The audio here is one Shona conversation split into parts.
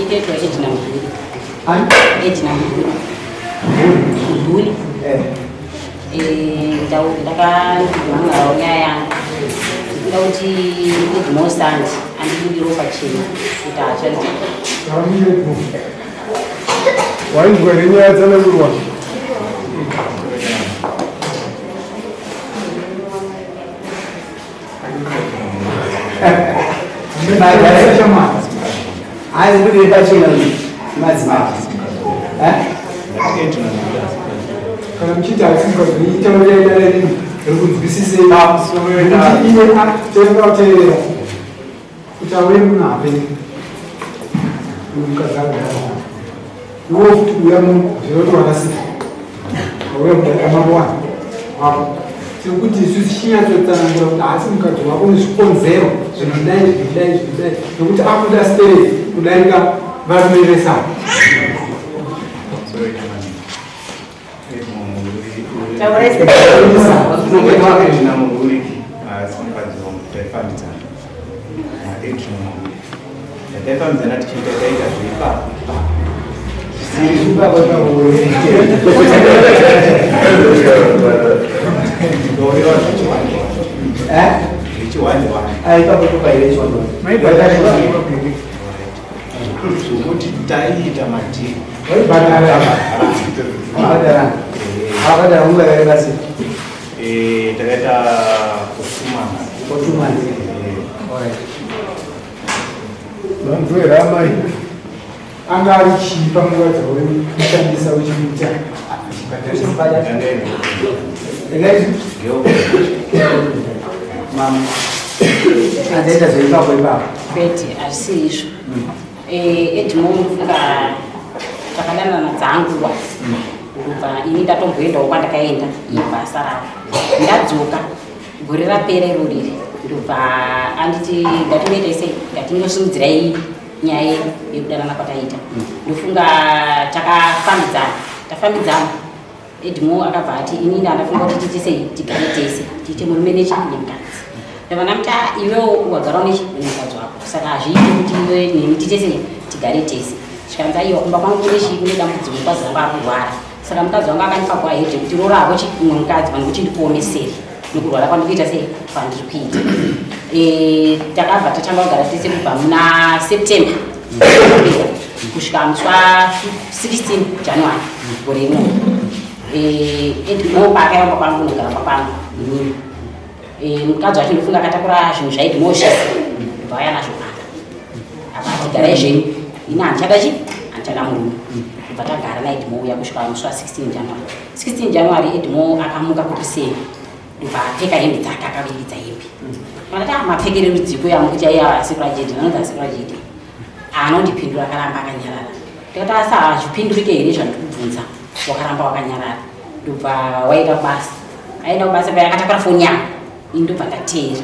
Inoitwa Edna Mudhuri. Ani? Edna Mudhuri. Mudhuri. Eh. Eh, ndakamhan'arawo nyaya yangu. Ndikuda kuti Edmore Sandi andibudirewo pachena kuti haachadi. Wainzwa here nyaya dzanangurwa? Hanzi kuti pachena madzimai. Eh? Kana muchiti hatisi mukazoitaurira dare rino rikunzwisisei nekuti iye tenga kuteerera kuti auye muno hapengi mukadzi agara iwo futi uya muno zvinoti wakasika auya mudare mambo wani wako tiri kuti isu tichinyatsotsanangura kuti haasi mukadzi wako nezvikonzero zvinodai zvinodai zvinodai nekuti akuda stereki kudarika varume vesavo. Taifambidzana tichiita taita zveipapo zvokuti taiita madhiri takaita for 2 months. Vanzwe here amai? Anga ari chii panguva dzawaishandisa uchimuita achibhadhara? Mama. Andaita zveipapo ipapo. Kwete, hazvisi izvo. Edmore ndofunga takadanana dzanguva ndobva ini ndatomboendawo kwandakaenda ibva asarapo ndadzoka gore rapera iro riri ndobva anditi ndatinoita sei ndatindosimudzirai nyaya yekudanana kwataita ndofunga takafambidzana tafambidzana Edmore akabva ati ini ndandafunga kuti tiite sei tigare tese tiite murume nechi nemukadzi ndabva ndamuti ah, iwewo wagara nechi nemukadzi wako saka hazviite kuti iwe neni tiite sei tigare tese zvikanzi aiwa kumba kwangu kune chii kune dambudziko mukadzi wangu arikurwara saka mukadzi wangu akandipa gwahedhe kuti roora hako chi umwe mukadzi pane kuti ndikuomesere nokurwara kwandikuita sei kwandiri kuita eh, takabva tatanga kugara tese kubva muna September kusvika musi wa 16 January gore rino. Edmore paakaenda kwangu ndogara kwapangu inini. Mukadzi wacho ndofunga akatakura zvinhu zvaEdmore zvese ndobva auya nazvo pano apa ati garai zvenyu ini handichada chi handichada murume ndobva tagara naEdmore uya kusvika musi wa 16 January. 16 January Edmore akamuka kukuseni ndobva apfeka hembe dzake akaviridza hembe ndakati ah, mapfekere rudziko yamukuti aiya asekuru ajedi vanonzi asekuru ajedi anondipindura akaramba akanyarara ndikati asi hazvipindurike here zvandikubvunza wakaramba wakanyarara ndobva waenda kubasa aenda kubasa paya akatakura foni yangu ini ndobva ndateera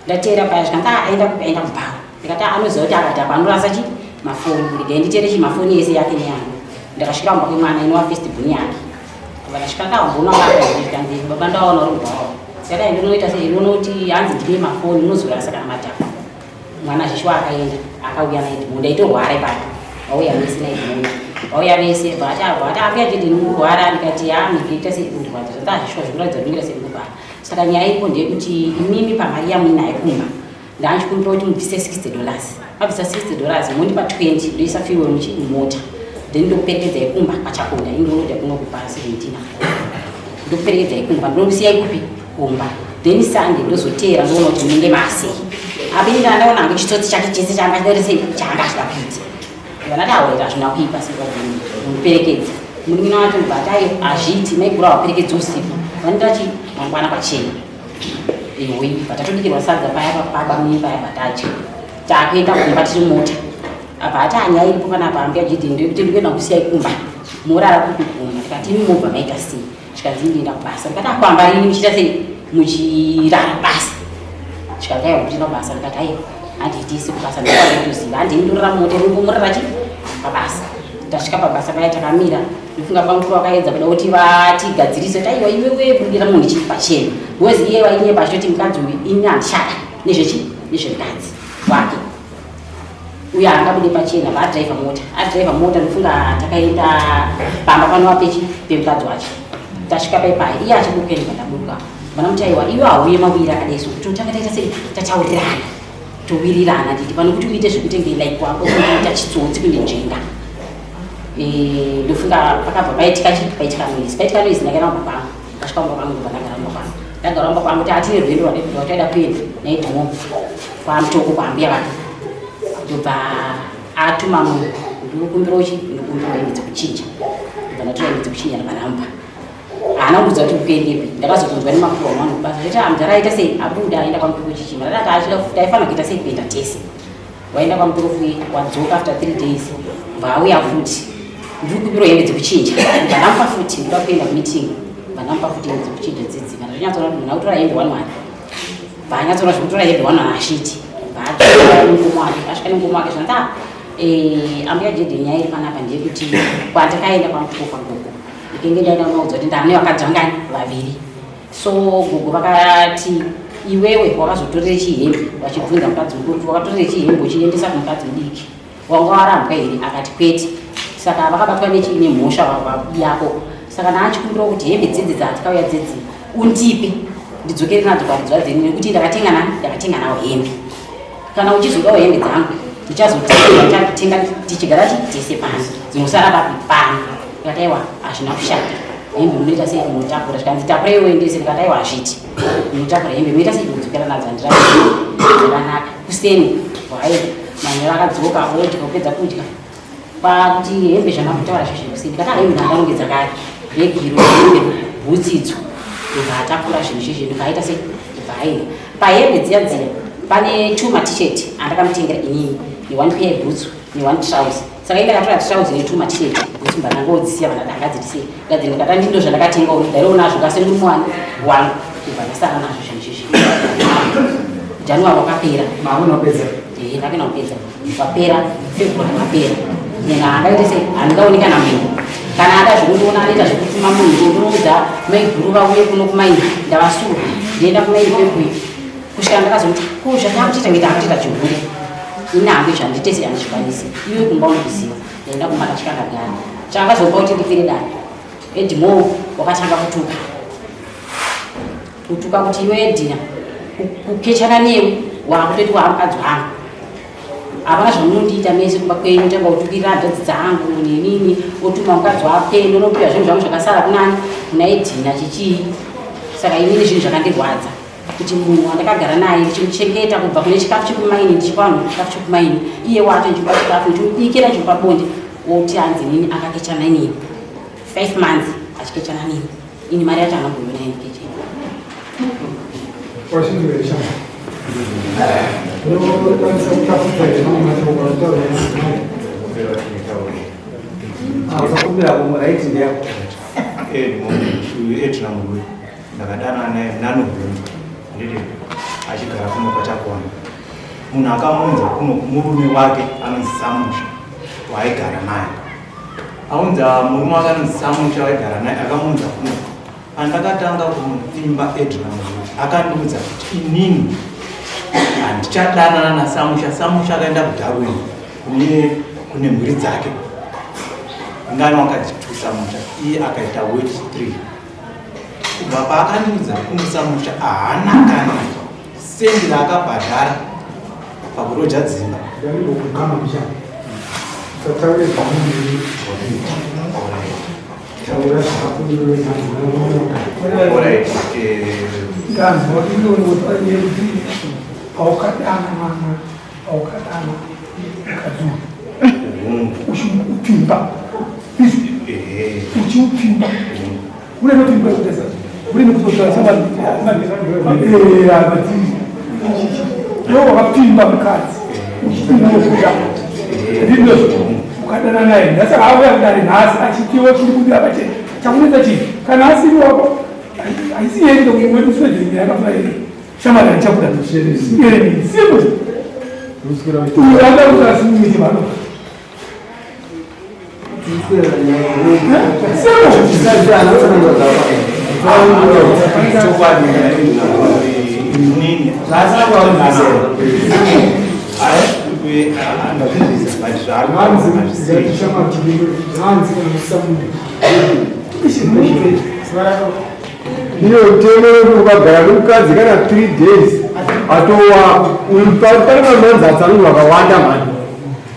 ndateera paya zvikanzi ah, aenda kupi aenda kubhawa ndikati ah, anoziva kuti akadhakwa anorasa chi mafoni regai nditere chi mafoni ese yake neyangu ndakasvika kumba kwemwana inova first born yake Baba ndasvika ndamboona baba zvikanzi baba ndaona uri kubhawa ndakati ndinoita sei ndinoti hanzi ndine mafoni unozorasa kana madhakwa mwana zvishuwa akaenda akauya naEdmund ndaitorwara ipapo vauya vese naEdmund vauya vese vati vati ambuya jedi ndinorwara ndikati ha ndikuita sei kundirwadza zvanzi hazvishuwa zvikuratidza kuti ndinoita sei ndikurwara saka nyaya iripo ndeyekuti imimi pamari yamuinayo kumba Ndachikumbira kuti mubvise 60 dollars. Mabvisa 60 dollars mondipa 20 ndoisa fuel muchi mota. Then ndokuperekedzai kumba kwaChakonda ini ndinoda kuno kupa 17. Ndokuperekedzai kumba ndokusiyai kupi kumba. Then Sunday ndozoteera ndoona kuti munenge masei. Apa ini ndandaona hangu chitsotsi chake chese changa chidari sei changa achida kuita. Ndikana taurira hazvina kuipa sekwadini mundiperekedze. Munin'ina wacho ndobva ati ayo hazviiti maiguru havaperekedzi usiku. Vanoita chi mangwana pachena. Iwe patatobikirwa sadza paya pabamini paya patadya takuenda kumba tiri mota apa hati hanya iripo panapa ambuya jidhi ndekuti ndikuenda kusiyai kumba morara kupi kumba ndikati imi mobva maita sei zvikanzi ndinoenda kubasa ndikati akwamba rini muchiita sei muchirara basa zvikanzi aiwa muchienda kubasa ndikati aiwa handiitisi kubasa ndikutoziva handini ndorara mota murara chi pabasa tasvika pabasa paya takamira Ndofunga bamukuru vakaedza kuda kuti vatigadzirise kuti aiwa iwewe budira munhu chiri pachena because iye wainyepa achitoti mukadzi uyu ini handichada nezvechi nezvemukadzi wake. Uyo haangabude pachena vaadhiraivha mota, adhiraivha mota ndofunga takaenda pamba panova pechi pemukadzi wacho. Tasvika paipai iye achiburuka ini pandaburuka vana muti aiwa iwe hauye mawiri akadai so totanga taita sei tataurirana towirirana nditi pano kuti uite zvekutenge like wako kuita chitsotsi kundinzvenga. Eh, ndofunga pakabva paitika chi paitika noise paitika noise ndakaenda kumba kwangu ndasvika kumba kwangu ndobva ndagara kumba kwangu ndagara kumba kwangu taatine rwendo rwataida kuenda naidhomo kwamutoko kwambuya vake ndobva atuma munhu ndikukumbira chi ndikukumbira hembe dzekuchinja ndobva ndatora hembe dzekuchinja ndobva ndamupa haana kundiudza kuti ukuendepi ndakazotonzwa nemakuhwa mwanhu kubasa zvoti amudhara aita sei abuda aenda kwamutoko chichima ndadati achida taifanira kuita sei kuenda tese waenda kwamutoko wadzoka after 3 days bva auya futi ndiri kumbirwa hembe dzekuchinja ndobva ndamupa futi ndoda kuenda kumeeting bva ndamupa futi hembe dzekuchinja dzidzi kana zvonyatsoona kuti munhu akutora hembe one one bva anyatsoona zvekutora hembe one one ashiti bva atora nemukoma wake asvika nemukoma wake zvanzi ah eh, ambuya jedhi nyaya iri panapa ndeyekuti kwandakaenda kwamutoko kwagogo ndikenge ndaenda kunoudza kuti ndane vakadzi vangani vaviri so gogo vakati iwewe wakazotorere chihembe vachibvunza mukadzi mukuru kuti wakatorere chihembe uchiendesa kumukadzi mudiki wanga warambwa here akati kwete saka vakabatwa nechiine mhosva yako saka ndaachikumbira kuti hembe dzidzi dzandikauya dzidzi undipe ndidzokere nadzo parudzwa dzenyu nekuti ndakatenga nani ndakatenga nawo hembe kana uchizodawo hembe dzangu ndichazotenga tichigara tese pano dzinosara papi pano ndikati aiwa hazvina kushata hembe munoita sei munotakura zvikanzi takura iwe ndese ndikati aiwa hazviti munotakura hembe munoita sei munodzokera nadzo handirakanaka kuseni waenda manheru akadzoka odya kupedza kudya kwakuti hembe zvandakutaura zvezve kuseni ndikati hembe ndandarongedza kare bhegiro hembe bhutsi idzo ndobva atakura zvinhu zvezve ndobva aita sei ndobva aenda pahembe dziya dziya pane two matisheti andakamutengera inini ne one pair bhutsu ne one trouser saka inge ndakatora trouser ne two matisheti bhutsu mba ndangodzisiya vana dangadziri sei ngadziri ndikati ndindo zvandakatenga uri unazvo kasi murume wani wangu ndobva ndasara nazvo zvinhu zvezvi january wakapera maunopedza eh ndakena kupedza wapera february wapera munhu angaite sei handingaoni kana munhu kana ada zvekundiona anoita zvekutuma munhu ndonoudza maiguru vauye kuno kumaini ndavasura ndienda kumaini kwekuyi kusvika ndakazoti ko zvatakutoita ngeta akutoita chihure ini hangu izvi handite sei handizvikwanisi iwe kumba unokuziva ndaenda kumba ndasvika ndagara chakazopa kuti ndikwire dare edmo wakatanga kutuka kutuka kuti iwe edina kukechana newe wakutoti waamukadzi wangu hapana zvamunondiita mese kumba kwenyu tanga kutukirira hanzvadzi dzangu nenini otuma mukadzi wake ndonopiwa zvinhu zvangu zvakasara kunani kuna edina chichii saka inini zvinhu zvakandirwadza kuti munhu wandakagara naye ndichimuchengeta kubva kune chikafu chekumaini ndichipa vanhu chikafu chekumaini iye wacho ndichipa chikafu ndichimubikira ndichimupa bonde oti hanzi nini akakechana nini 5 months achikechana nini ini mari yacho anamboiona ini kecheni Wazvinzwa shama. Unokwanisa kutapudza here mamwe mashoko anotaurwa nemadzimai? Usakumbira kumwe right ndeyako. Uyu Edna Murui ndakadanana naye muna November handiti achigara kuno kwaChakona. Munhu akamuunza kuno murume wake anonzi Samusha waaigara naye. Aunza murume wake anonzi Samusha waaigara naye akamuunza kuno. Pandakatanga kumupfimba Edna Murui akandiudza kuti inini handichadanana naSamusha. Samusha akaenda kuDarwin kune mhuri dzake. Ngani wakadzi 2 Samusha iye akaita wet 3. Kubva paakandiudza kuno Samusha haana kana sendi raakabhadhara pakuroja dzimba. Ndandikukama mbichana. Usataure zvamunhu. Taura zvako iwe nhangu. Alright, Ndanzwa kuti paukadana mwana paukadana mukadzi uyu uchiupfimba uchiupfimba unenopfimba kutesa unenekuzotasamaiwe wakapfimba mukadzi uchipfimba ndizvo ukadana naye nhasi auya kudare nhasi achitiwa chiri kudiwa pachena chakunetsa chii kana asiri wako haisi yeni ndokuiwetuswedzenyaya shamwari handichakuda simple uyu anga kuti asimuite vano chokwadi inini Ndazvizvisa but zvaari Hanzi zvatishamatihanzi kana musamunhu. Iyo mutemo wekuti ukagara nemukadzi kana 3 days atowa pane mamanzi atsanurwa vakawanda mani.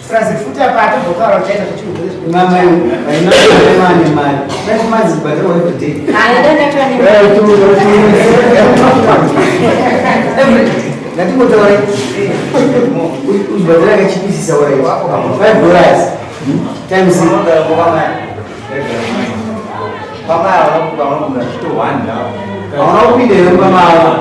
Purazi futi apa atombotaura kuti aita zvechirwere. Mama, haina mane mari. 5 months kubhadharwa every day. Every day. Ngatimbotaura uchibhadhara kachipisisa right. $5 times hauna kupinda here mumba mavo.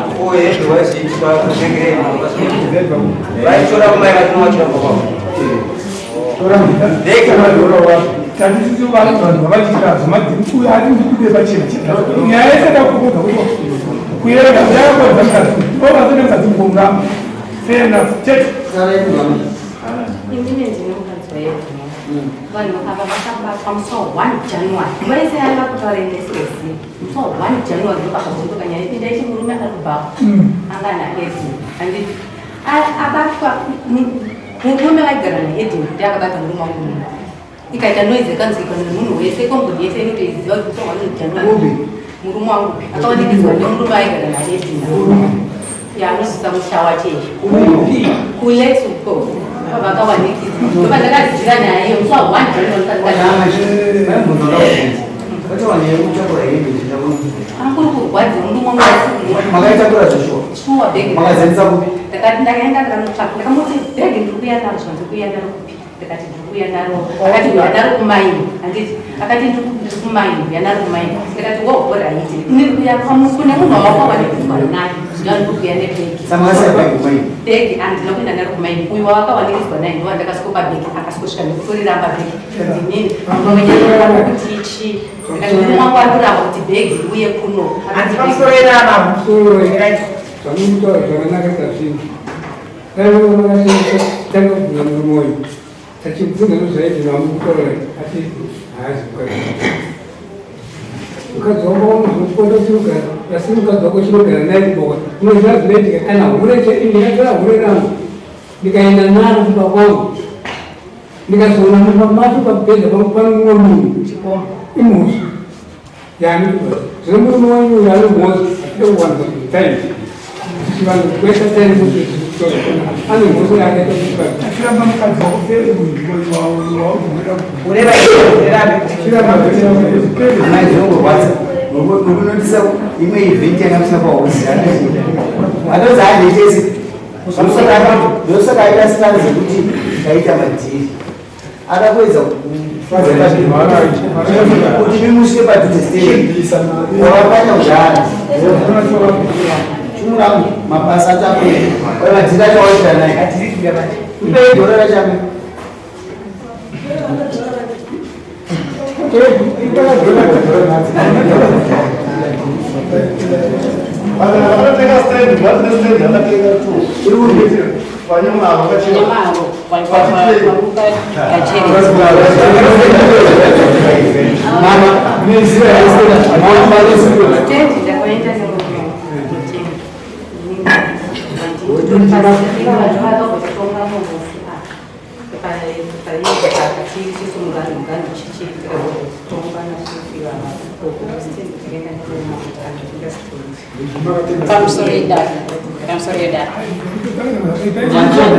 Tandisisi vanhu vanhu vavachiita zvemadhiri uyo ati ndikude pachena chena. Nyaya yese takukodza kuti kuyereka yakakodza mukadzi. Ovasene mukadzi mugomuramba. Fair enough. Chete. Inini ndine mukadzi waEdmore. Vanhu ava vakabatwa musi wa 1 January. Vese ava kutaura NSSC. Musi wa 1 January ndopakazondoka nyaya ipinda ichi murume ari kubhawa. Anga ana Edmore. Handiti abatwa murume vaigara naEdmore ndiye akabata murume wangu muno. Ikaita noise yakanzwikwa nemunhu wese komboni yese inotoiziva kuti musi wa 1 January murume wangu akawanikidzwa nemurume aigara naEdmore. Yaanozisa musha wacho izvo. Kuletsuko vakawanikidzwa. Ndopandakaziva nyaya iyo musi wa 1 January. Anguri kurwadziwa murume wangu asi Makaitakura zveshuwa. Shuwa bhegi. Makazendesa kupi? Ndakati ndakaenda ndikanotsvaka ndikamuti bhegi ndiri kuuya naro zvanzi kuuya naro kupi ndikati ndiri kuuya naro akati uya naro kumaini handiti akati ndiri kumaini uya naro kumaini ndikati wo alright ndiri kuuya kune munhu wawakawanikidzwa naye ndino ndiri kuuya nebhegi. Saka makasiya bhegi kumaini. Bhegi handina kuenda naro kumaini uyu wawakawanikidzwa naye ndo wandakasvikopa bhegi akasvika nekutoriramba bhegi ndinini kuti chii ndikati murume wangu ari kuramba kuti bhegi riuye kuno. Hanzi pamusoro yerama. Zvamunotaura zvakanaka zazvinhu. Dai tanga kubvunza murume uyu. Tachibvunza nezvaiti zvamukutaura ati haazi mukadzi. Mukadzi wako unozoponda uchinogara asi mukadzi wako uchinogara naye kumba. Unoziva zvinoitika kana hure ndikatora hure rangu ndikaenda naro kumba kwangu ndikazoona mumba macho pamubhedha pangu pane mumwe munhu imhosva yaanotiba. Zvino murume wanyu uyu ane mhosva atide kuwanza time chivanhu kuesa time kuti ane mhosva yaakaita kuti Achiramba mukadzi wako pere Urera Achiramba Amai zvinongorwadza. Nokunotisa imwe event yanga musina pahosi. Anozi handetese. Ndosaka aita stance yekuti taita madhiri. Ada kuedza kuti mimusvike padhuze stay. Wavapanya kudhara. Chimurangu mabasa atapera. Oye madhiri acho waita naye. Ipei dhora rachame. Vakatenga stand, vane stand yakatenga two. Vanyama avo vakachena. Nyama avo kachere. Mama, Stendi ndakaenda nemurume wangu. Pamusoro yedare. Pamusoro yedare.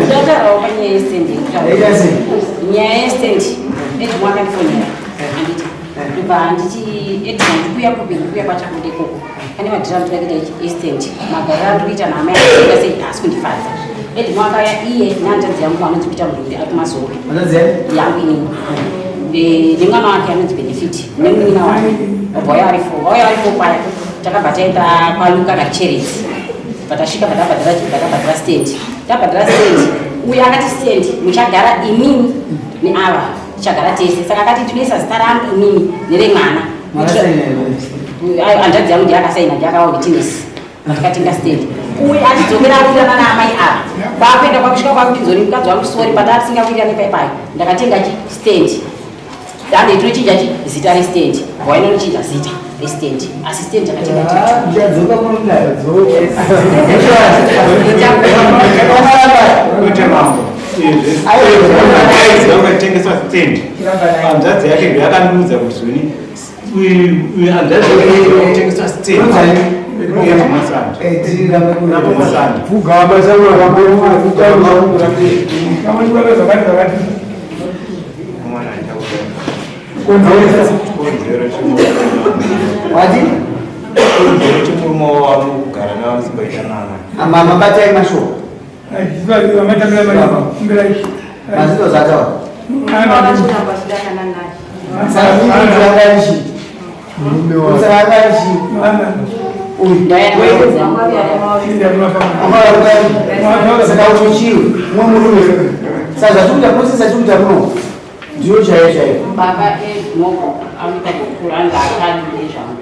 Ndataurawo panyaya yestendi. Yaita sei? Nyaya yestendi. Edmore akandifonera. Handiti. Ndobva handiti Edmore ndikuuya kupi ndikuuya kwachakuda ikoko. Pane madhiri andinoda kuita estendi. Magariro andiri kuita naamai andikuita sei haasi kundifadza. Edmore akauya iye nehanzvadzi yangu anonzi kuita murwiri ari kumazowe. Hanzvadzi yani? Yangu inini. Nemwana wake anonzi Benefit nemunin'ina wake. Vauya vari four. Vauya vari four paya. Takabva taenda kwaLuka naCherezi. Patasvika patabhadhara patabhadhara stand. Tabhadhara stand. Uyu akati stand muchagara imini neava tichagara tese. Saka akati tinoisa zita rangu imini neremwana. Makasaina here? Ayo hanzvadzi yangu ndiye akasaina ndiye akawa witness. Tikatenga stand. Uyu achidzokera akuwirirana naamai ava. Kwakuenda kwakusvika kwakuti mukadzi wangu sorry patatisingawirira nepaipai. Ndakatenga chi stand. Dande tinochinja chi zita restand. Wainochinja zita restand. Asi stand takatenga tiri. Ndichadzoka kuno. Kwete mambo. Vakatengeswa stand. Hanzvadzi yake ndiyo yakandiudza kuti zvoni hanzvadzi yake kutengeswa stand. Pfugama Wati? Chikonzero chemurume wavo kugara navo musimbaita nana. Mabatai mashoko. Mazito zvataura. Vachiramba vachidanana naye. Saka ichi. Saka ichi. Saka uchichiwe mumwe murume. Saka zvatikuita process yatikuita kuno ndiyo chaiyo chaiyo. Baba Edmoko anoita kukura ngaakadi nezvangu.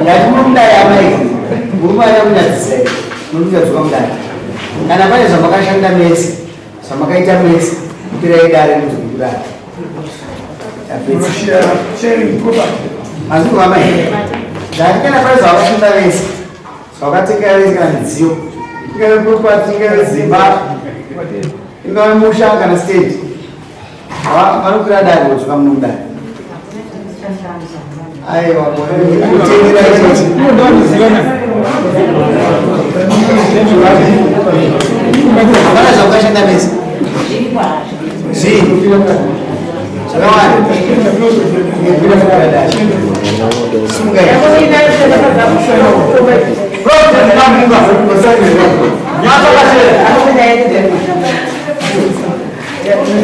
Ngatimurikudai amai, murume aida kunyadzisai, muri kunyadzuka mudai. Kana pane zvamakashanda mese, zvamakaita mese, kwirai dare muzokudai. Tapedza. Mazviko amai. Ndati kana pane zvavakashanda vese, zvavakatenga vese kana midziyo, ingave property, ingave dzimba, ingave musha kana stand. Vanokwira dare vodzoka muno mudare. Aiwa, kutengera ichochi. Hapana zvakashanda mese. Zvii? Zvakawanda. Simukai.